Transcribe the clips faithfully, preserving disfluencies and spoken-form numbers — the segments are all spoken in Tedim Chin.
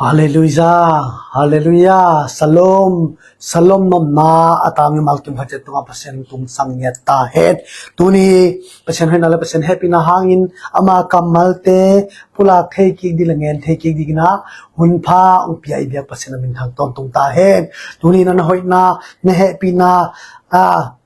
Halleluiah, halleluiah, shalom, shalom nopna a tangin malkim khat ciat tungah Pasian tung sang ngiat ta hen. Tuni Pasian hoihna le Pasian hehpihna hangin ama kammalte pulak thei kik ding le ngen thei kik dingin ah hunpha hong pia i biak Pasian a minthang tawntung ta hen. Tuni na na hoihna, na hehpihna, a,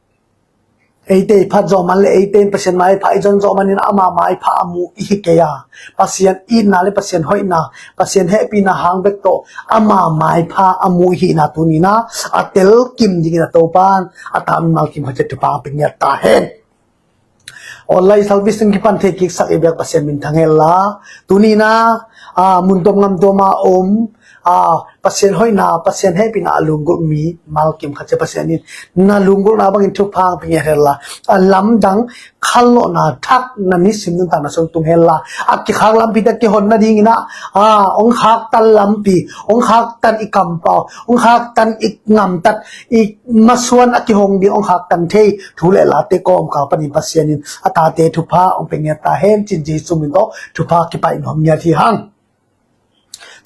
eite i phat zawh man le eite in Pasian maipha i zon zawh manin ama maipha a mu i hi kei a, Pasian itna le Pasian hoihna, Pasian hehpihna hang bek tawh ama maipha a mu i hihna tuni na a telkim dingin a Topan a tangin malkim khat ciat thupha pia ngiat ta hen. Online service in kipan thei kiksak i biak Pasian minthang hen la, tuni na, a, mun tuam ngam tuam a om, a, Pasian hoihna, Pasian hehpihna a lunggulh mi malkim khat ciat Pasian in na lunggulhna bangin thupha pia ngiat hen la, a lamdang khanlawhna thak na nisim nuntakna sung tung hen la, a kikhak lampi te kihon nadingin ah, a, hong khaktan lampi, hong khaktan i kampau, hong khaktan i ngamtat, i masuan a kihong ding hong khaktan thei thu le late kawmkal panin Pasian in a tate thupha hong pia ngiat ta hen, ci-in Jesu min tawh thupha kipaih nuam ngiat hi hang.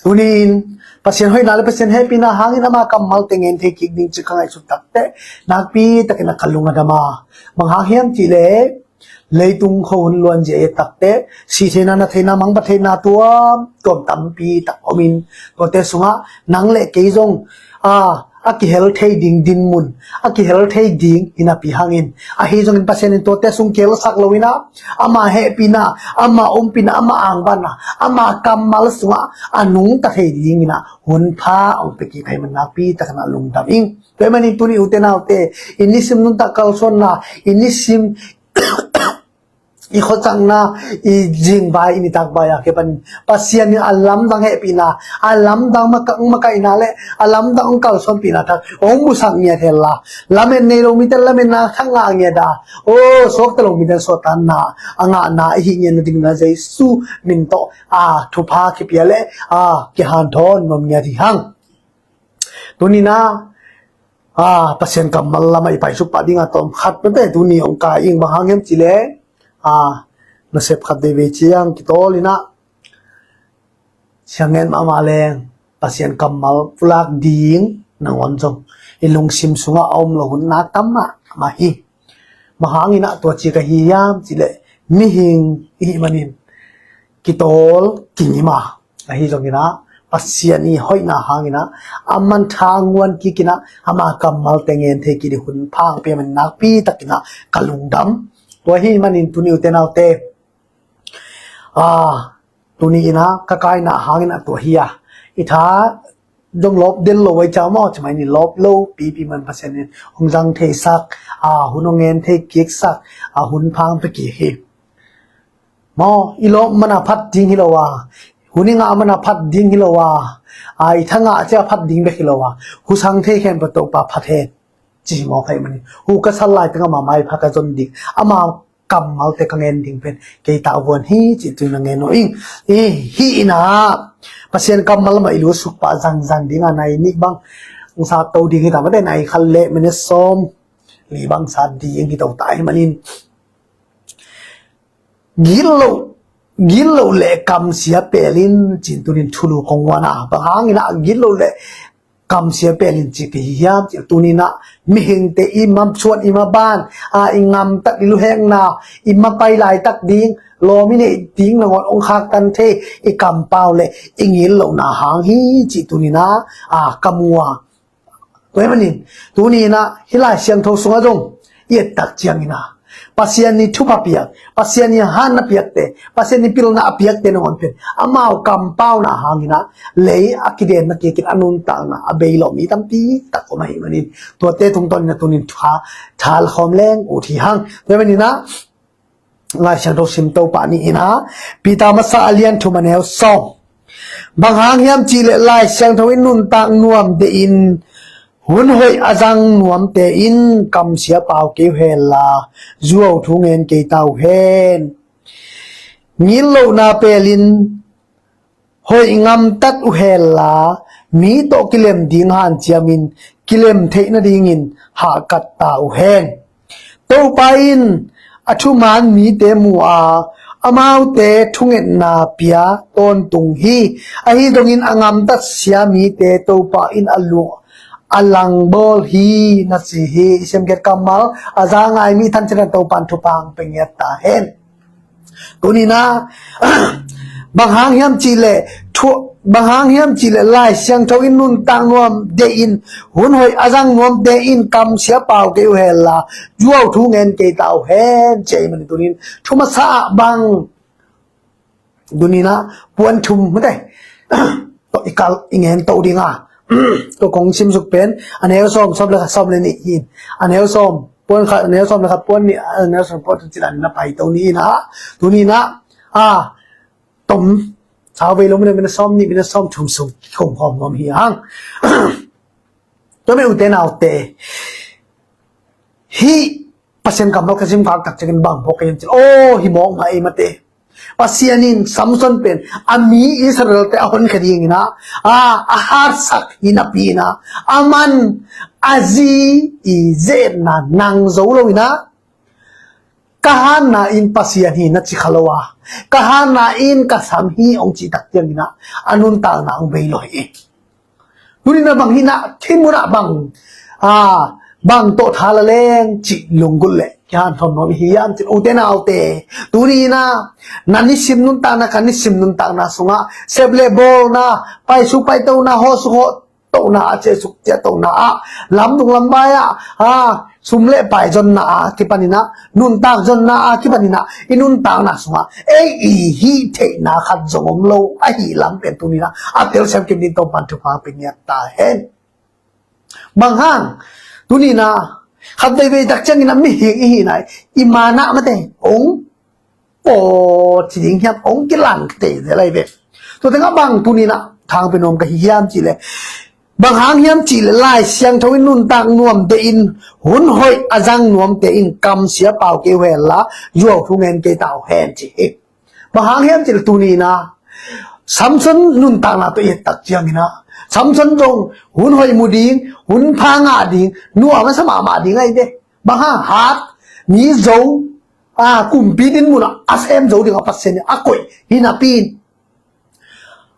Tuni in Pasian hoihna le Pasian hehpihna hangin ama kammalte ngen thei kik ding ci ka ngaihsut takteh nakpi takin a ka lung a dam a, bang hang hiam cih leh leitung khuahun luanzia i et takteh si theihna, na theihna, mangbat theihna tuamtuam tampi tak om in, tuate sungah nang le kei zong, a, a kihel thei ding dinmun, a kihel thei ding hi napi hangin, ahi zongin Pasian in tuate sung kihelsak lo in ah, ama hehpihna, ama ompihna, ama angvanna, ama kammal sungah a nungta thei dingin ah hunpha hong pia kik ahih man nakpi takin a lungdam ing. Tua ahih manin tuni ute naute, i nisim nuntak kalsuanna, i nisim i khuacakna, i zingvai, i nitakvai a kipan Pasian in a lamdang hehpihna, a lamdang maka-, makaihna le a lamdang hong kalsuanpihna thak hong musak ngiat hen la, lamet nei lo mite lametna thak ngah ngiat a, aw, suakta lo mite suahtakna a ngahna i hih ngiat nadingin ah Jesu min tawh, a, thupha kipia le, a, kihanthawn nuam ngiat hi hang. Tuni na, a, Pasian kammal lamah i paisuk pah ding a tawm khat pete tuni hong kai ing, bang hang hiam cih leh, a, nasep khat veve ciang kitawl in ah, siang ngen mahmah leng Pasian kammal pulak ding nangawn zong i lungsim sungah a om lo hun nak tam mahmah hi. Bang hangin ah tua ci ka hi hiam cih leh, mihing i hih manin kitawl kingim a, ahi zongin ah Pasian i hoihna hangin ah a mantha nguan kik in ah ama kammalte ngen thei kik ding hunpha hong pia man nakpi takin ah ka lungdam. Tua ahih manin tuni ute naute, a, tuni in ah ka kaina hangin ah tua hi a, i tha zong lawp del lo, a, i ca maw, ci mai ni, lawp lo pipi man Pasian in hong zang theisak, a, hun hong ngen thei kiksak, a, hunpha hong pia kik hi. Maw, i lawp man a phat ding hi lo a, hun i ngah man a phat ding hi lo a, a, i tha ngah ciang a phat ding bek hi lo a, hu sang thei khempeuh Topa phat hen, ci hi mawk ahih manin, hu ka sal lai teng ama maipha ka zon ding, ama kammalte ka ngen ding pen kei tawh a vuan hi, cih tuni na ngen uh ing. I, hih in ah Pasian kammal mah i lusuk pah zangzang ding a, nai nih bang hong sat to ding hi ta, mate, nai khat le minute sawm li bang sat ding hi to ta ahih manin, gitloh, gitloh le kamsia pelin, ci-in tuni in thulu kong guan a, bang hangin ah gitloh le kamsia pelin ci ka hi hiam cih leh, tuni in ah mihingte i masuan, i maban, a, i ngamtat, i luhekna, i mapai laitak ding, lawm i neih ding nangawn hong khaktan thei i kampau le i gitlohna hang hi, cih tuni in ah, a, ka mu a. Tua ahih manin tuni in ah hih Lai Siangtho sungah zong i et tak ciangin ah, Pasian i thupha piak, Pasian i hatna piakte, Pasian i pilna a piakte nangawn pen amau kampauna hangin ah lei a kidenna kikin a nuntakna a bei lo mi tampi tak om ahih manin, tuate tungtawn in ah tuni in tha, tha la khawm leng ut hi hang. Tua ahih manin ah Lai Siangtho sim to pah ni in ah, Peter masa a lian thum a neu sawm. Bang hang hiam cih leh Lai Siangtho in nuntak nuam deihin hun hoih a zang nuamte in kamsia pau kei uh hen la, zuau thu ngen kei ta uh hen. Gitlohna pelin hoih ngamtat uh hen la, mi tawh kilem ding hanciamin kilem theih nadingin hahkat ta uh hen. Topa in a thuman mite mu a, amaute thungetna pia tawntung hi. Ahi zongin a gamtat sia mite Topa in a lu a langbawl hi, na ci hi. I siamkhiat kammal a za ngai mi thanciamin Topa in thupha hong pia ngiat ta hen. Tuni-in ah bang hang hiam cihleh thu bang hang hiam cihleh Lai Siangtho in nuntak nuam deihin, hun hoih a zang nuamte in kamsia pau kei uh hen la, zuau thu ngen kei ta uh hen, ci ahih manin tuni-in thu masa ah bang, tuni-in ah puan thum mate tawh i kal i ngen to ding a, tua kong simsuk pen a neu sawm, sawm le khat, sawm le nih hi. A neu sawm puan khat, a neu sawm le khat puan nih, a neu sawm puan thum ciang na pai to ni in ah, tuni-in ah a tom sau vei lo, minute, minute sawm nih, minute sawm thum sung kikhom khawm nuam hi hang. Tua mah ute naute, hih Pasian kammal ka zin khak tak ciangin bang phawk ka hiam cih leh, aw, hi mawk mah ei mate. Pasian in Samson pen a mi Israel-te a honkhia dingin ah, a, a hatsak hi napi-in ah, aman a zi i ze-etna nang zo lo-in ah, ka hatna in Pasian hi na ci kha lo a, ka hatna in ka sam hi hong cih tak ciangin ah a nuntakna hong bei lo hi. Tuni-in ah bang hi na, thinmun ah bang, a, bang tawh tha la leng cih lunggulh leh kihanthawn nuam i hi hiam cih leh, ute naute, tuni-in ah na nisim nuntakna, ka nisim nuntakna sungah sep le bawlna, paisuk paitona, hawhsuk hawh tohna ah, ciahsuk ciahtona ah, lamdung lambai ah, a, sum le pai zonna ah kipanin ah, nuntak zonna ah kipanin ah, i nuntakna sungah ei i hih theihna khat zong om lo ahih lam pen tuni-in ah a telsiam kim dingin Topa'n thupha pia ngiat ta hen. Bang hang, tuni-in ah khat veivei tak ciangin ah mihing i hihna i manna mate hong paw ci ding hiam, hong kilang tei zel lai ve. Tua tengah bang tuni-in ah thupha pia nuam ka hi hiam cih leh, bang hang hiam cih leh Lai Siangtho in nuntak nuam deihin, hun hoih a zang nuamte in kamsia pau kei uh hen la, zuau thu ngen kei ta uh hen ci hi. Bang hang hiam cih leh tuni-in ah Samson nuntakna tawh i et tak ciangin ah, Samson zong hun hoih mu ding, hun pha ngah ding, nuam a sa mahmah ding ahi ve. Bang hang, hat, mi zo, a, kumpi dinmun ah a sem zo ding a Pasian in a koih hi napi-in,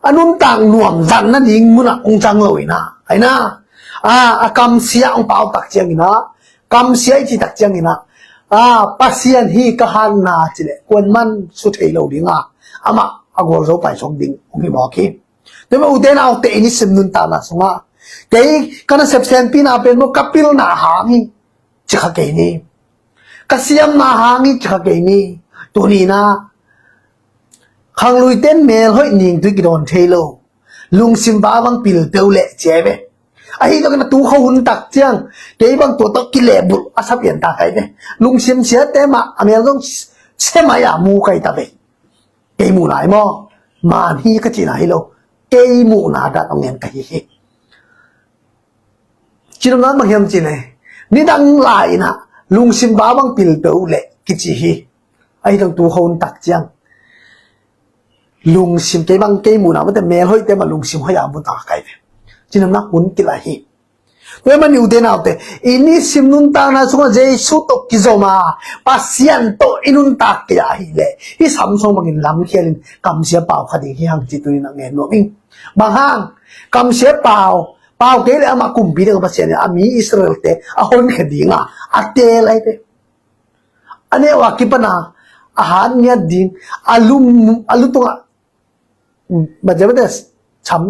a nuntak nuam zang nading mun ah hong zang lo-in ah, ahi na, a, a kamsia hong pau tak ciangin ah, kamsia i cih tak ciangin ah, a, Pasian hi ka hatna cih leh kuaman su thei lo ding a, amah a gualzo paisuak ding hong hi mawk hi. Tua mah ute naute, i nisim nuntakna sungah kei ka nasep sempihna pen maw, ka pilna hang hi ci kha kei ni. Ka siamna hang hi ci kha kei ni. Tuni-in ah khangluite in melhoih ningtui kidawn thei lo, lungsim va bang pil peuh leh ci ahi ve. Ahi zongin a tu kho hun tak ciang kei bang tua tawh kilehbulh a sa pian ta kei ve. Lungsim siate mah a mel zong se mai-a mu kei ta ve. Kei muhna hi maw, man hi ka cihna hi lo. Kei muhna dan hong ngen ka hi hi. Cinopna bang hiam cih leh, nidang lai-in ah lungsim va bang pil peuh leh kici hi. Ahi zong tu kho hun tak ciang lungsim, kei bang kei muhna mate, melhoihte mah lungsim hoih-a mu ta kei ve. Cinopna hun kila hi. Tua ahih manin ute naute, i nisim nuntakna sungah Jesu tawh kizom a, Pasian tawh i nuntak kei ahih leh, hih Samson bangin lamkhialin kamsia pau kha ding hi hang cih tuni-in ah ngen nuam ing. Bang hang, kamsia pau, pau kei leh amah kumpi ding a Pasian in a mi Israel-te a honkhia ding a, a teel ahi ve. A neu a kipan a, a hat ngiat ding, a lum, a lu tungah, mm, bang ci a, bang ci a, cham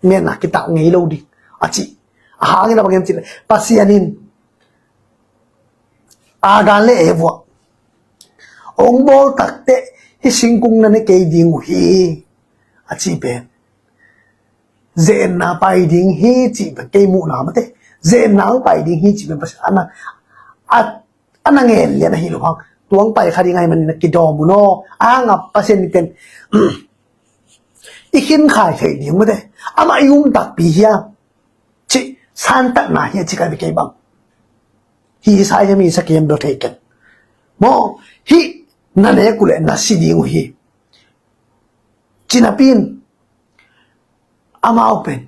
ngen a kitak ngei lo ding a cih. A hang in a bang hiam cih leh, Pasian in Adam le Eva hong bawl takteh hih singkung na ne kei ding uh hi a cih pen, ze-etna pai ding hi cih pen, kei muhna mate, ze-etna hong pai ding hi cih pen Pasian a na, a, a na ngen lian ahi lo hang. Tua hong pai kha ding ahih manin na kidawm un aw. A hang a Pasian in pen i khinkhai theih ding mate, amah i um takpi hiam cih santatna hi a ci kei ve kei bang. Hih sa hiam, hih sa kei hiam bel thei kei. Maw, hih na nek uh leh na si ding uh hi. Ci napi-in amau pen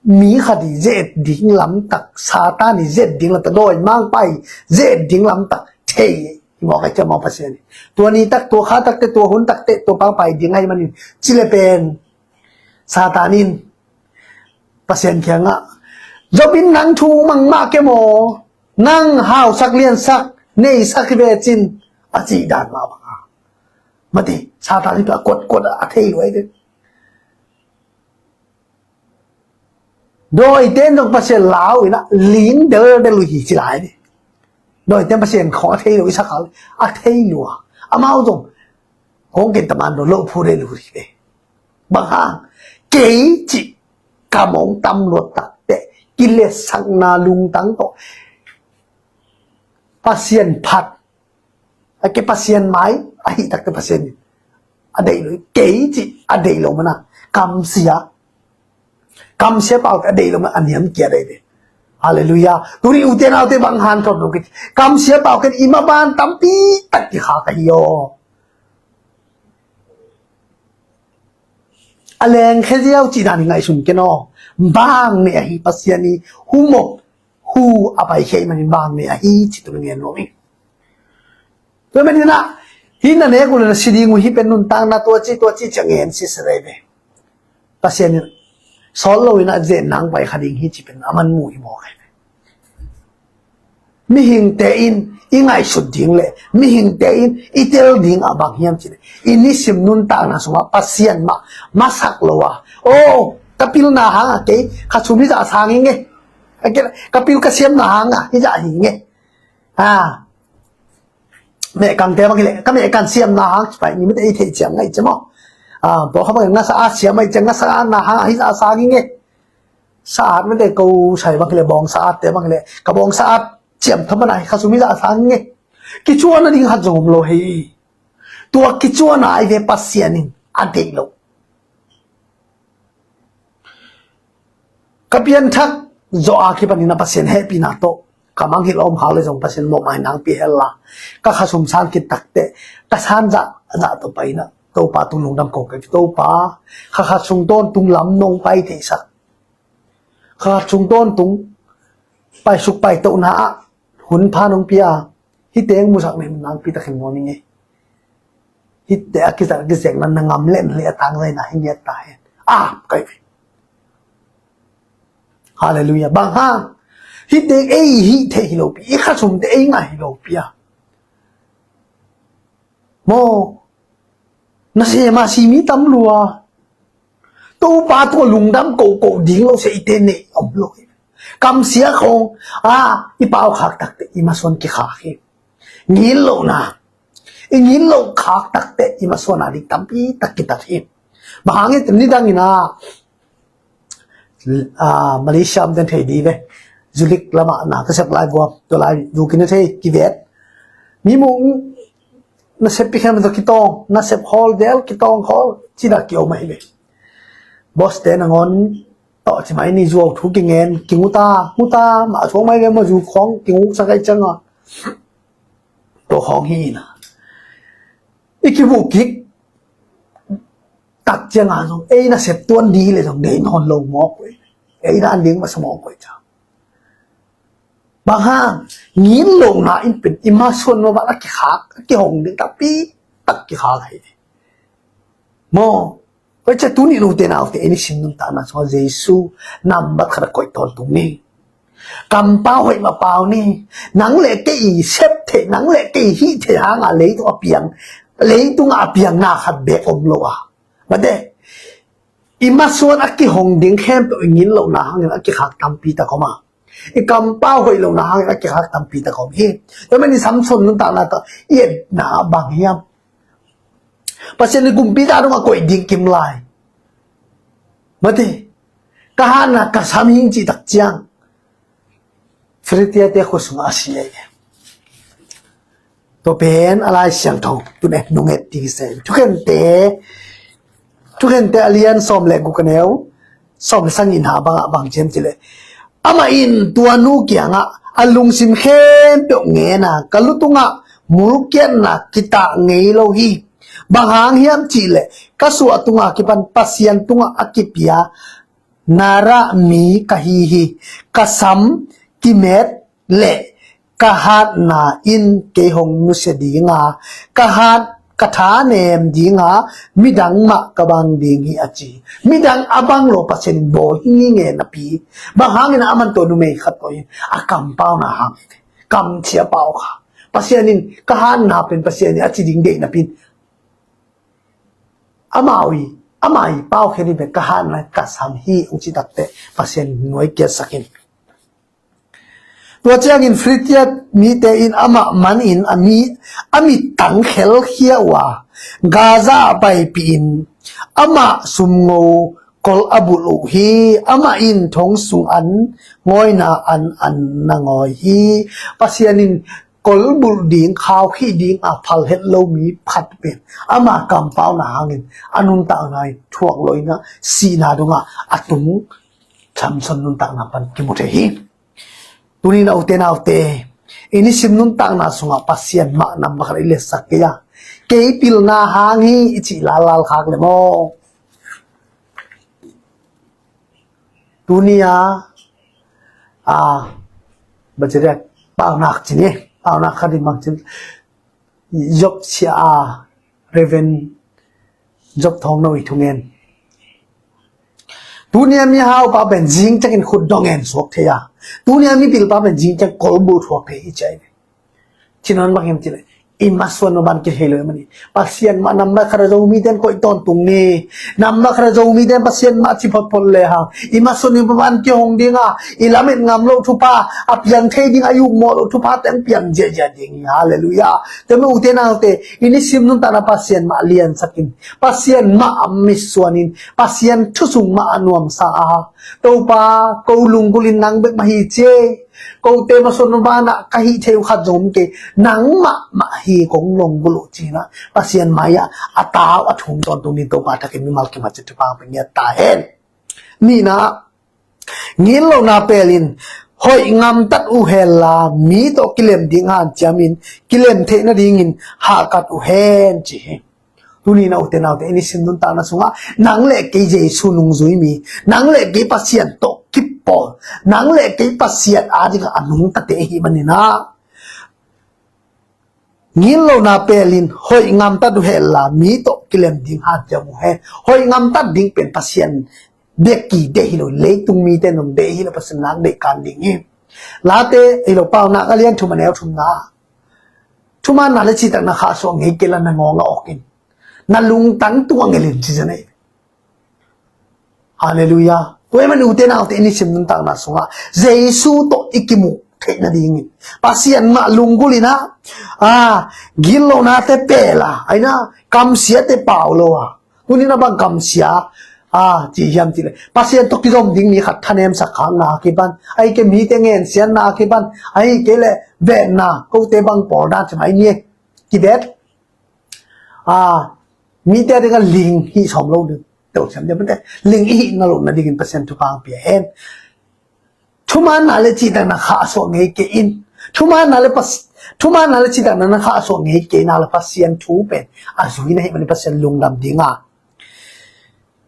mi khat i ze-et ding lamtak, Satan i ze-et ding lamtak, dawimangpa i ze-et ding lamtak thei Hi mawk a, ci a mawk Pasian in. Tua ni tak, tua kha tak teh, tua hun tak teh, tua pangpai ding ahih manin, ci le pen Satan in Pasian kiangah, Job in nang thu mang mah ke maw, nang hausak liansak neisak hi ve cin, a cih dan mah bang a. Mate, Satan in tua kuat kuat a thei lua hi ve. Dawite in zong Pasian lau in a ling deldel uh hi ci lai ni. Dawite in Pasian khawng a thei lo i sak hal, a thei lua. Amau zong hong ken taman lo lo phu de lu hi ve. Bang hang, kei cih ka mong tam luat tak teh, kiletsakna lungtang tawh Pasian phat, a ke Pasian mai, a hih tak teh Pasian in a deih lo, kei cih a deih lo mana, kamsia. Kamsia pau ke a deih lo mana, a niam kia deih de. Halleluiah. Tuni ute naute bang han thot lo ke. Kamsia pau ke i maban tampi tak kikhak ahi aw. A leng khe ziau cih dan i ngaihsun ken aw. Bang ne ahi Pasian i humop hu a pai khei manin bang ne ahi cih tu na ngen nuam ing. Tua manin ah, hih na nek uh le na si ding uh hih pen nuntakna tua ci, tua ci, ci a ngen si se rei ve. Pasian in sawt lo in a zen nang pai kha ding hi ci pen a man mu hi mawk ai ve. Mihingte in i ngaihsut ding le mihingte in i tel ding a bang hiam ci le, i nisim nuntakna sungah Pasian mah masak lo a, o, ka pilna hang a kei kha sum hi zah sang hi nge. Ka pil ka siamna hang a hi zah hi nge. A, mehkangte bang hi le, ka mehkang siamna hang ci pai ni mite i theih ciang ngai ci maw. A, pawlkhat bang ngasa a siam ai ciang ngasa a na hang a hi zah sang hi nge. Sa-at mite ko sai bang hi le, bawng sa-atte bang hi le, ka bawng sa-at ciam thaman a hi kha sum hi zah sang hi nge. Kicuan a ding khat zong om lo hi. Tua kicuan a ai ve Pasian in a deih lo. Ka pianthak zawh a kipanin a Pasian hehpihna tawh ka mangngilh a om khak le zong Pasian mawhmai nangpi hel la. Ka kha sum san khit tak teh ka san zah zah tawh pai in a Topa tung lungdam ko ka hi. Topa, kha khat sung tawntung lam nong pai theisak. Kha khat sung tawntung paisuk paitohna ah hun pha nong pia. Hih teng musak nih nangpi takin nuam ing ei. Hih teh a kizat a kizekna na ngam le na le a tangzaina hi ngiat ta hen. A, kai ve. Halleluiah. Bang hang? Hih teng ei hih theih hi lo pi. I kha sum teh ei ngah hi lo pi a. Maw, na sem a si mi tam lua. Topa tungah lungdam kohkoh ding lo sia i te nei om lo hi. Kamsia khawng a i pau khak tak teh i masuan kikhak hi. Ngin lohna, i ngin loh khak tak teh i masuan a ding tampi tak kitat hi. Bang hang hiam nidang in a, a, Malaysia om ten thei di ve. Zulik lamah na ka sep lai guam, tua lai zu kina thei kivet. Mi mung na sep pi khem tawh kitawng, na sep hawl del kitawng hawl, ci dah ki-om ahi ve. Boss te nangawn tawh ci mai ni, zuau thu kingen, kinguta, nguta, mah thuak mai ve maw, zu khawng kinguksak ai cianga. Tua khawng hi ina. I kibuh kik tak cianga zong, ei na sep tuan di le zong, dei nawn lo mawk ve. Ei na an ding masa mawk ve ciang. Bang hang, ngin lohna in pen i masuan mah bang a kikhak, a kihong ding takpi tak kikhak ahi ve. Maw, koi cia tuni nute naute, ei nisim nuntakna sungah Jesu nambat khat a koih tawntung ni. Kampau hoih mah pau ni. Nang le kei i sep theih, nang le kei i hih theih hanga leitung a piang, leitunga a piang na khat bek om lo a. Mate, i masuan a kihong ding khempeuh i ngin lohna hangin a kikhak tampi tak om a. I kampau hoih lohna hangin a kikhak tampi tak om hi. Tua manin Samson nuntakna tawh i etna bang hiam? Pasian in kumpi ta dong a koih ding kim lai. Mate, ka hatna ka sam hing cih tak ciang Filistiate khua sungah a si ei. Tua pen a Lai Siangtho tun et nung et ding i sem. Thukhente, Thukhente a lian sawm le guk a neu sawm le sagihna bangah bang ciam cileh, amah in tua nu kiangah a lungsim khempeuh ngen a, ka lu tungah mulkiatna kitah ngei lo hi. Bang hang hiam cihleh ka suah tungah kipan Pasian tungah a kipia narah mi ka hi hi. Ka sam kimet le ka hatna in kei hong nusia dinga, ka hat ka thanem dinga, midang mah ka bang ding hi a ci. Midang a bang lo Pasian in bawl hi nge napi. Bang hangin a man tua numei khat tawh in a kampauna hang, kamcia pau kha. Pasian in ka hatna pen Pasian in a ci ding deih napi in amau i, amau i pau khen hi ve, ka hatna ka sam hi, ong ci takte Pasian nuai kiatsak in. Tua ciangin Filistia mite in amah manin a mi, a mittang khelkhia uh a, Gaza ah paipih in amah sumngo kol a bulh uh hi. Amah in thong sung an ngawina an an na ngawi hi. Pasian in kol bulh ding, khaukhih ding a phal het lo mi khat pen ama kampauna hangin a nuntakna in thuak lo in a sihna dongah a tung Samson nuntakna pan kimu thei hi. Tuni na ute naute, i nisim nuntakna sungah Pasian mah nam bakhat i liatsak kei a, kei pilna hang hi i cih lallal khak le maw? Tuni a, a, baciria, paunak cini, paunak khat i mang cin, Job sia a, Reverend Job Thawng No i thungen. Tuni a mi haupa pen zing ciangin khut dong en suak thei a. Tuni a mi pilpa pen zing ciang kolbul thuak thei i ciai. Cinon bang hiam cile, i masuan no ban kithei lo i mani. Pasian mah nambat khat a Zomite in koih tawntung ni. Nambat khat a Zomite in Pasian mah ci photphot le hang, i masuan i ban kihong ding a, i lamet ngam lo thupha a piang thei ding, a yukmawh lo thupha teng piang ziahziah ding hi. Halleluiah. Tua mi ute naute, i nisim nuntakna Pasian mah liansak in, Pasian mah a misuan in, Pasian thu sung mah a nuamsa a, Topa, ko lunggulh in nang bek mah hi ci ei. Kote masuan banah ka hih thei uh khat zong om kei. Nangmah mah hi kong lunggulh uh ci-in ah Pasian mai-ah a tau a thum tawntung ni. Topa thakin mimal kim a cih thupha pia ngiat ta hen. Nihna, gitlohna pelin hoih ngamtat uh henla mi tawh kilem ding hanciamin kilem theih nadingin hahkat uh hen ci hi. Tuni na ute naute, i nisim nuntakna sungah nang le kei Jesu nungzui mi, nang le kei Pasian tawh kipawl, nang le kei Pasian adingah a nungtate i hih manin ah, gitlohna pelin hoih ngamtat uh henla mi tawh kilem ding hanciam uh hen. Hoih ngamtat ding pen Pasian bek kideih hi lo, leitung mite nong deih hi lo, Pasian nak deih kan ding hi. Late hi lo, Paunak a lian thum a neu thumna, thumaanna le cihtakna khahsuah ngei kei la na ngawng a awk in, na lungtang tungah gelh in ci zen ei. Halleluiah. Tua ahih manin ute naute, i nisim nuntakna sungah Jesu tawh i kimuh theih nadingin, Pasian mah lunggulh in ah, a, gitlohnate peel a, aina kamsiate pau lo a, tuni na bang kamsia a, ci hiam cih leh Pasian tawh kizom ding mi khat thanemsak khakna a kipan, ahih kei leh mite ngensiatna a kipan, ahih kei leh vetna, kote bang pawl dan ci mai ni, kibet, a, mite a dingah ling hih sawm lo ding, teuh siam ding, mite ling i hih na loh nadingin Pasian thupha pia hen. Thumaanna le cihtakna khahsuah ngei kei in. Thumaanna le Pas-, thumaanna le cihtakna na khahsuah ngei kei na le Pasian thu pen a zui na hih manin Pasian lungdam ding a,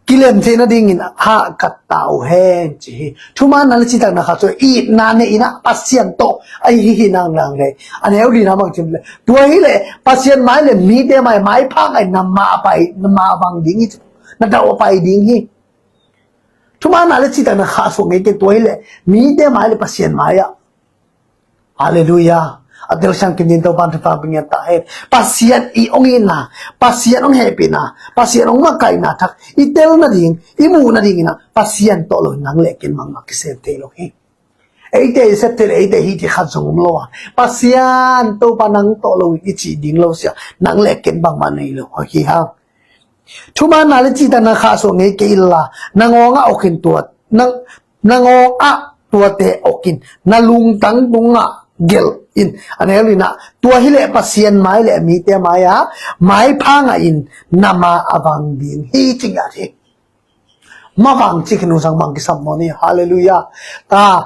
kilem theih nadingin hahkat ta uh hen ci hi. Thumaanna le cihtakna khahsuah, itna nei in ah Pasian tawh a hih hih nang nang le, a neu lina bang ci leh, tua hi leh Pasian mai le mite mai, maipha ngah in na ma a pai, na ma a vang ding hi, na dauh a pai ding hi. Thumaanna le cihtakna khahsuah ngei kei, tua hi leh mite mai le Pasian mai ah. Halleluiah. A telsiam kim dingin Topa'n thupha pia ngiat ta hen. Pasian i hong itna, Pasian hong hehpihna, Pasian hong makaihna thak i tel nading, i muh nadingin ah Pasian tawh lo in nang le ken bangmah kisem thei lo hi. Eite i sep thei leh eite hih thei khat zong om lo a, Pasian Topa nang tawh lo in i cih ding lo sia, nang le ken bangmah nei lo hi hang. Thumaanna le cihtakna khahsuah ngei kei inla, na ngawng ah awk in tua, na, na ngawng ah tuate awk in, na lungtang tungah gelh in, a neu lina, tua hi leh Pasian mai le mite mai ah maipha ngah in na ma a vang ding hi ci ngiat hi. Ma vang ci khin uh zang bang kisam maw ni. Halleluiah. Ta,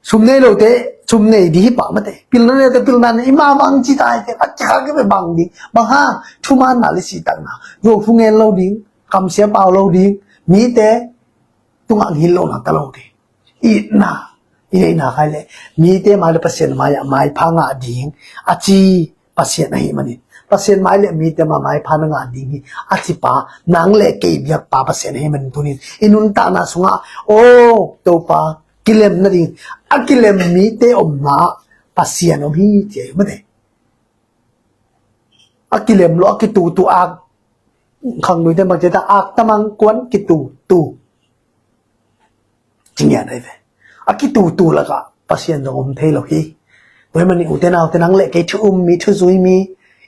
sum nei lote sum nei ding hi pah mate. Pilna neite pilna nei, i ma vang ci ta hi te, a ci kha ki bang ding. Bang hang, thumaanna le cihtakna, zuau thu ngen lo ding, kamsia pau lo ding, mite tungah gitlohna ta lo ding. Itna, i neihna khai le mite mai le Pasian mai ah maipha ngah ding a ci Pasian ahih manin, Pasian mai le mite mai maipha na ngah ding hi a cipa nang le kei biakpa Pasian ahih manin tunin i nuntakna sungah, aw Topa, kilem nading, a kilem mite omna ah Pasian om hi ci ahi mate. A kilem lo, a kitutu ak, khangnuite bang ci ta, ak tamang kuan kitutu. Ci ngiat ahi ve. A kitutu lakah Pasian zong om thei lo hi. Tua hi manin ute naute, nang le kei thu um mi, thu zui mi,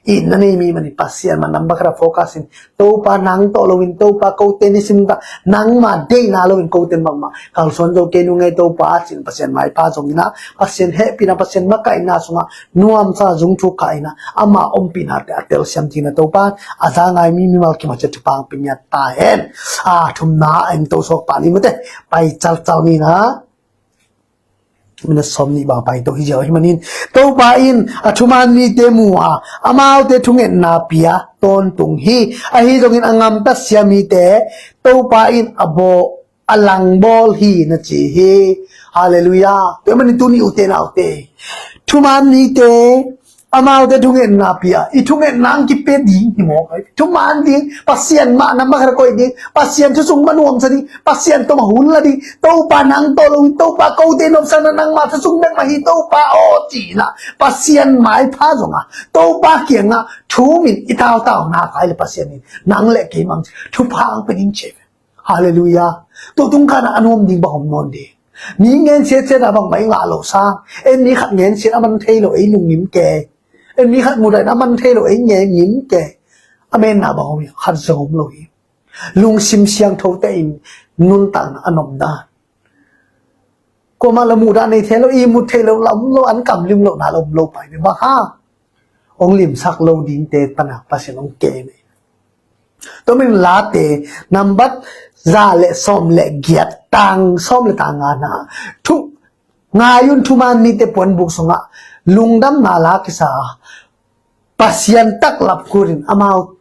itna nei mi manin Pasian mah number khat ah focus in, Topa nang tawh loin, Topa kote nisim ta nangma deihna loin kote mahmah kalsuan zo kei nung ei Topa, cin Pasian maipha zongin ah, Pasian hehpihna, Pasian makaihna sungah nuamsa zung thuk kha in ah, ama ompihnate a telsiam dingin ah Topa a za ngai mi mimal kim ah ciat thupha hong pia ngiat ta hen. A thumna a en to suak pah ni mate, pai calcal ni na. Minute sawm nih bang pai to hi ziau ahih manin, Topa in a thuman mite mu a, amaute thungetna pia tawntung hi. Ahi zongin a ngamtasia mite Topa in a baw, a langbawl hi na ci hi. Halleluiah. Tua ahih manin tuni ute naute, thuman mite amaute thungetna pia, i thungetna ang kipia ding hi mawk ahi. Thuman ding, Pasian mah na makhat koih ding, Pasian thu sung ma nuamsa ding, Pasian tawh ma hun la ding, Topa nang tawh lo, Topa kote nopsakna nangma thu sung bek mah hi Topa aw ci-in ah, Pasian maipha zongah, Topa kiangah thum in i tautauna kai le Pasian in nang le kei mang thupha ang pe ding ci ve. Halleluiah. Tua tung khan a nuam ding bang om nawn ding. Mi ngensiat siat a bangmah i ngah lo sang. En mi khat ngensiat a man thei lo ei lungngim kei. En mi khat mudah in a man thei lo ei nge ngim kei. A menna bang om hi, khat zong om lo hi. Lungsim siangthote in nuntakna a nop dan. Kuamah la mudah nei thei lo, i mut thei lo, lam lo, an kam lim lo, na lo, om lo pai ve bang ha. Hong limsak lo dingte pana Pasian hong kem hi. Tua min Late nambat za le sawm le giat, tang sawm le tang nga na, thu ngai un, thuman mite puanbuk sungah lungdamna la kisa a, Pasian taklam khutin amau,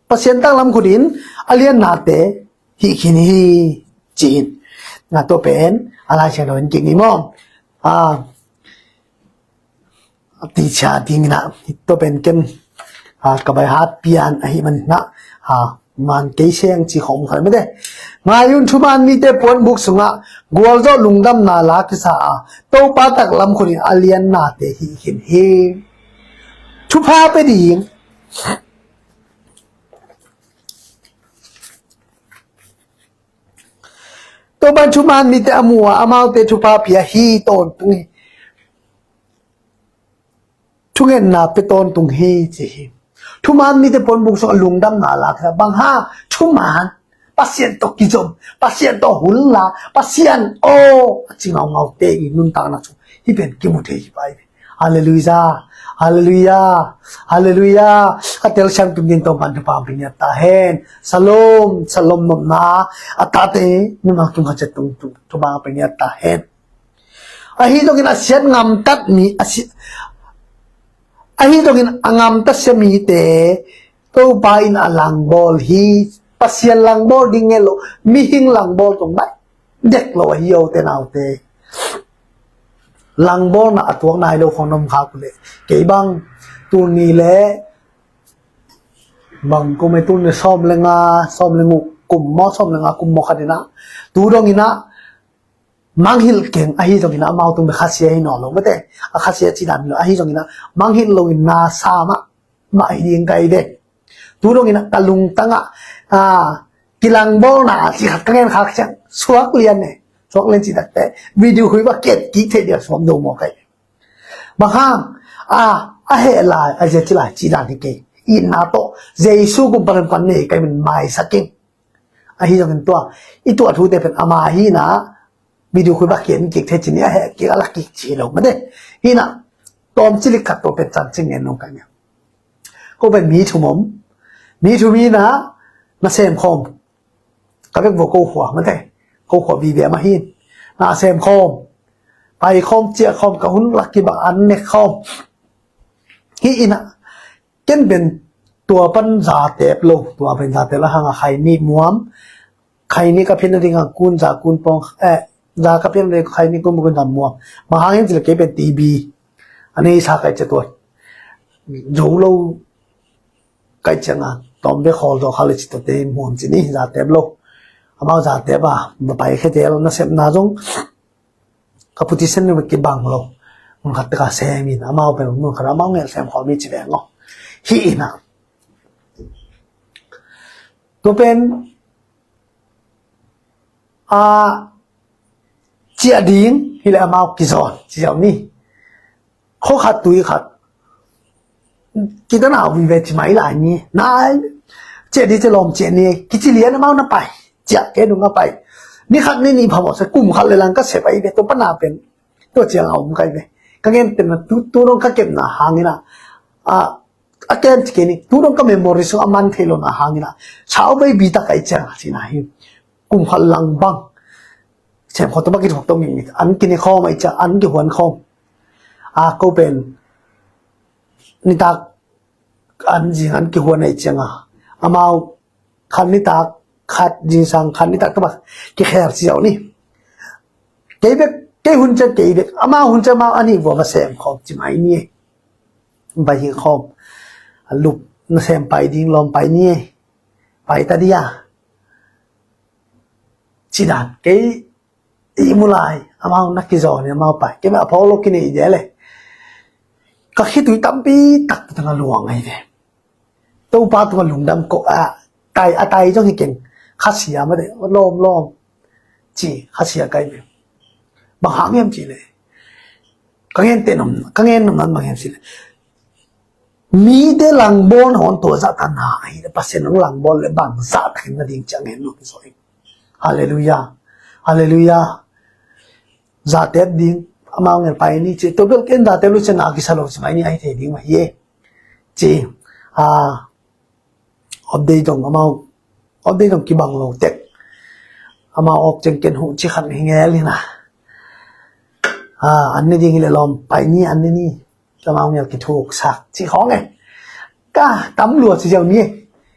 Pasian taklam khutin a liannate hih khin hi ci hi. Na tua pen a Lai Siangtho in kik ni maw? A, a ticha dingin ah tua pen ken, a, ka baihat pian ahih manin ah, a, man kei seng ci khawm khat mete. Ngai un, thuman mite puanbuk sungah gualzawh lungdamna la kisa a, Topa taklam khutin a liannate hih khin hi. Thupha pe ding. Topa in thuman mite a mu a, amaute thupha pia hi tawntung hi. Thungetna pe tawntung hi ci hi. Thuman mite puanbuk sungah lungdamna la kisa bang ha, thuman, Pasian tawh kizom, Pasian tawh hun la, Pasian aw a ci ngaungaute i nuntakna sung hih pen kimu thei hi pai. Halleluiah. Halleluiah. Halleluiah. A telsiam kim dingin Topa'n thupha hong pia ngiat ta hen. Shalom. Shalom nopna a tate mimal kim khat ciat tung, tung, thupha hong pia ngiat ta hen. Ahi zongin a siat ngamtat mi, a si-, ahi zongin a ngamtasia mite Topa in a langbawl hi. Pasian langbawl ding ngen lo, mihing langbawl tung bai dek lo ahi, ute naute. Langbawlna a tuak nai lo khong na om khak uh leh, kei bang tuni le bang kum e, tuni sawm le nga, sawm le guk kum maw, sawm le nga kum maw khat in ah, tu dongin ah mangngilh keng, ahi zongin ah amau tung bek khasia hi nawn lo mate. A khasia cih dan hi lo, ahi zongin ah mangngilh loin na sa mah mah hi ding ka hi ve. Tu dongin ah ka lungtang ah, a, kilangbawlna cih khat ka ngen khak ciang suak lian e. Suak lian cih takte video khui bang ki-et kik theih ding a suak do maw ka hi. Bang hang, a, a heh lai, a zia ci lai cih dan hi kei. Itna tawh Jesu kum pan pan nei ka hi manin maisak ing. Ahi zongin tua i tuah thute pen ama hi in ah, video khui bang ki-en kik thei ci ni, a heh kik a la kik ci lo mate. Hi in ah tawm cilik khat tua pen chanchin ngen nung ka hi a. Ko pen mi thum om. Mi thum hi in ah nasem khawm. Ka bek vua ko khua mate. Ko khua vive mah hi in, nasem khawm, pai khawm, ciah khawm, ka hun lak kibang an nek khawm. Hi in ah ken pen tua pan zatep lo, tua pen zatep lo hang a khaini muam, khaini ka phin a ding a kun za kun pawng, eh, Za ka pian le khai ni kum kun tam muam. Bang hangin cil kei pen T B a nei sa kai cia tua. Zo lo kai cianga tawm ve khawl zo kha le ci tua te muam ci ni, za tep lo. Amau za tep a, ba pai khe tel na sep na zong. Ka puti sen ni kibang lo. Mun khat teka sem in, amau pen mun khat amau ngel sem khawl mi ci ve ngo. Hi ina. Tua pen a ciah ding hi le amau kizawn ci ziau ni. Kho khat tui khat kita na vive ci mai lai ni. Nai ciah di ci lawm ciah ni kici lian amau na pai. Ciah ke nung a pai. Ni khat ni ni phamawh sa kum khat le lang ka se pai ve tua pana pen. Tua ciang a om kai ve. Ka ngen ten na tu tu nong ka kep na hangina. A a ken ci ke ni tu dong ka memory sung a man thei lo na hangina. Sau bei bi ta kai ciang a ci na hi. Kum khat lang bang sem kho to ba ki thok to mi mi an ki ni khom ai ciang an ki huan khom. A ko pen nitak an zing an ki huan ai ciang a amau khan nitak khat zingsang khan nitak to ba ki kher ci ziau ni. Kei bek kei hun ciang kei bek amau hun ciang amau ani vua ba sem khom ci mai ni. Bai hi khawm a lup nasem pai ding lawm pai ni. Pai ta dia ci dan kei i mu lai amau na kizaw ni amau pai kei ma a phawk lo kinei dia le. Ka khitui tampi tak tanga luang ai ve. Topa tunga lungdam ko a tai a tai zong hi keng khasia ma de lawm lawm ci khasia kai ve. Bang hang hiam ci le ka ngen te nom ka ngen nom nan bang hiam ci le. Mite langbawl na hon tua zah ta na ahi le Pasian nong langbawl le bang zah takin na ding ci a ngen nom hi zaw hi. Halleluia. Halleluia. Zatep ding amau ngel pai ni ci tua bel ken zatep lu ci na kisa lo ci mai ni ahi thei ding ma hi e. Ci a Op dei dong amau op dei dong kibang lo tek. Amau op ceng ken huh ci khat hi ngel hi na. An ne ding hi le lawm pai ni an ne ni. Amau mial kithuk sak ci khawng e. Ka tam lua ci ziau ni e.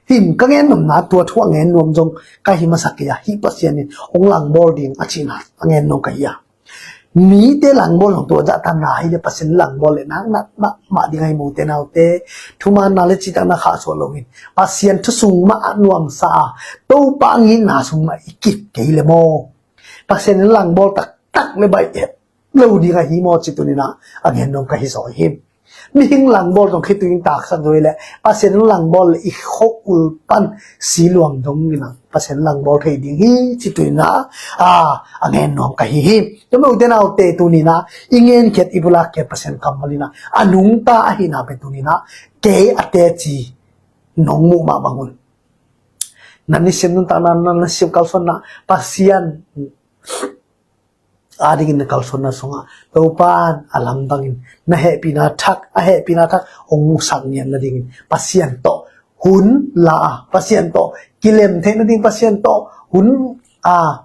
Him ka ngen nuam na tua thu a ngen nuam zong ka hi masak kei a hi Pasian in hong langbawl ding a ci na a ngen nuam ka hi a. Mite langbawl hong tua zah ta na hi le Pasian langbawl le nak nak mah mah ding ahi mote naute. Thuman na le citak na khah suah lo in Pasian thusung mah a nuamsa a Topa ngitna sung mah i kip kei le maw? Pasian in langbawl taktak le baih et lo ding ahi maw ci tunina a ngen nuam ka hi zaw hi. Mihing langbawl zong khitui in taksak zo hi le Pasian langbawl le i khok ul pan si luang dong in a Pasian langbawl thei ding hi ci tuina a a ngen nuam ka hi hi. Tua mah ute naute tunina i ngen khiat i bulak khiat Pasian kammal ina a nungta ahina pen tunina kei a teci nong muh mah bangun na nisim nuntakna na nisim kalsuanna Pasian adingin na kalsuanna sungah Topa in a lamdangin na hehpihna thak a hehpihna thak hong musak ngiat nadingin Pasian tawh hun la a Pasian tawh kilem theih nading Pasian tawh hun a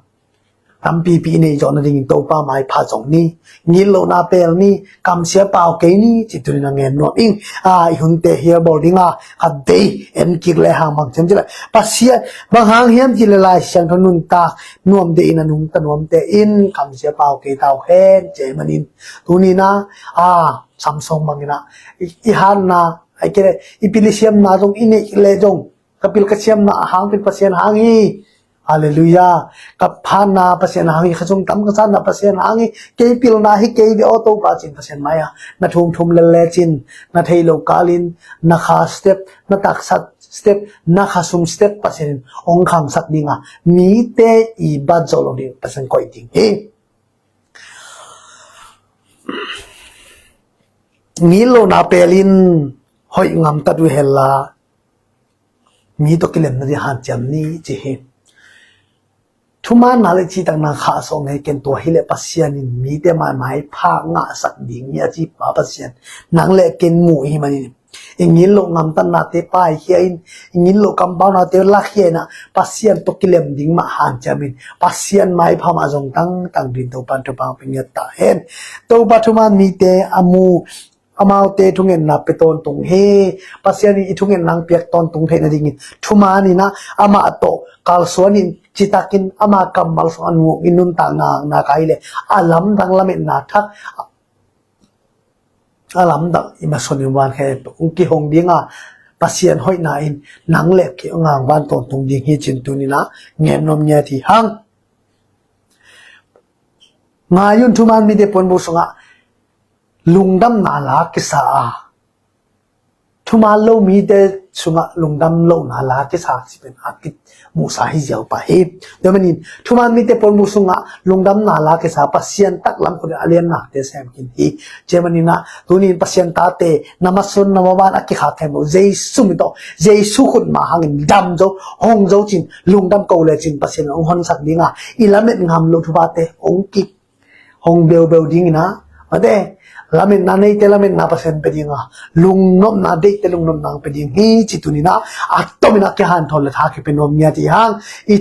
tampipi i neih zawh nadingin Topa maipha zong ni. Ngitlohna pel ni. Kamsia pau kei ni ci tunin a ngen nuam ing. A i hunte hial bawl dinga khat vei en kik le hang bang ciam cila Pasian bang hang hiam ci le Lai Siangtho nuntak nuam de in a nungta nuamte in kamsia pau kei tau hen ci ahih manin tunina a Samsung bangina i hatna ai kei le i pil i siamna zong i neih le zong ka pil ka siamna a hang pil Pasian hang hi. Halleluia. Ka phanna Pasian hang hi, ka sum tam ka sanna Pasian hang hi, kei pilna hi kei ve aw Topa cin Pasian mai a na thum thum lel le cin na thei lo kalin na kha step na taksa step na kha sum step Pasian in hong khangsak dinga mite i bat zo lo ding Pasian koih ding hi. Ngitlohna pelin hoih ngamtat uh hella mi tawh kilemna ding hanciam ni ci hi. Thumaanna le citakna khah sawh ngei ken tua hi le Pasian in mite maimai pha ngahsak ding hi a ci pa Pasian nang le ken mu hi manin i ngitloh ngamtatnate paikhia in i ngitloh kampaunate lakhia in ah Pasian tawh kilem ding mah hanciam in Pasian maipha mah zong tangtang din Topan thupha pia ngiat ta hen. Topa thumaan mite a mu amaute thungetna pe tawntung hi. Pasian in i thungetna piak tawntung theih nadingin thumaan in ah amah tawh kalsuan in citakin ama kammal sung a nungin nuntakna ngakna ka hi leh a lamdang lametna thak a lamdang i masuan in van khe hong kihong ding a, Pasian hoihna in nang le kei hong hang van tawntung ding hi cih tuni-in ah ngen nuam ngiat hi hang. Ngai un, thuman mite puanbuk sungah lungdamna la kisa a, thuman lo mite sungah lungdam lohna la kisa ci pen a kimuhsa hi ziau pah hi. Tua manin thuman mite puanbuk sungah lungdamna la kisa, Pasian taklam khut in a liannate sem khin hi. Tua manin ah tuni-in Pasian tate na masuan na maban a kikhak thei lo, Jesu min tawh, Jesu khut mah hangin dam zo, hong zo cin, lungdam ko le cin Pasian hong honsak ding a, i lamet ngam lo thuphate hong kik hong beubeu ding in ah, mate, lametna neite lametna Pasian pe ding a, lungnopna deihte lungnopna hong pe ding hi ci tuni-in ah, a tomin ah kihanthawn le tha kipia nuam ngiat hi hang. I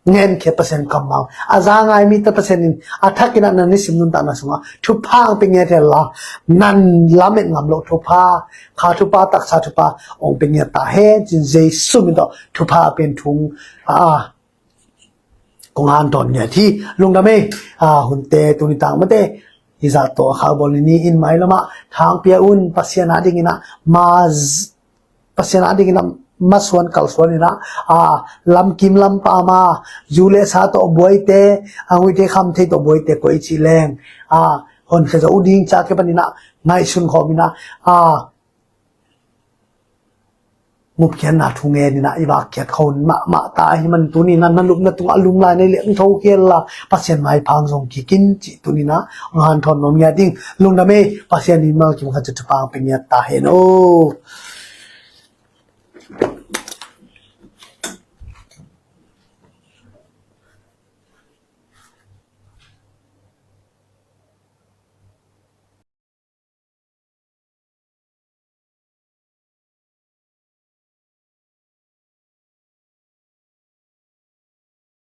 ngenkhiat Pasian kammal a za ngai mite Pasian in a thakin ah na nisim nuntakna sungah thupha hong pe ngiat hen la, nan lamet ngam lo thupha, kha thupha, taksa thupha hong pe ngiat ta hen cin Jesu min tawh thupha a pian thu a kong hanthawn ngiat hi. Lungdam ei. A, hunte tuni tang mate hi zah tawh a khak bawl ni ni in mailam ah thang pia un. Pasian a dingin ah ma Pasian a dingin ah masuan kalsuan in ah, a, lamkim lampam a, zu le sa tawh buaite, a, huite kham thei tawh buaite koih cih leng, a, honkhia zo uh ding ci a kipanin ah ngaihsun khawm in ah, a, ngupkhiatna thu ngen in ah i vakkhiat khawm mahmah ta ahih man tuni-in ah na lupna tungah a lum lai na hi leh hong tho kei la, Pasian maipha hong zong kik in cih tuni-in ah hong hanthawn nuam ngiat ing. Lungdam ei. Pasian in malkim khat ciat thupha hong pe ngiat ta hen aw.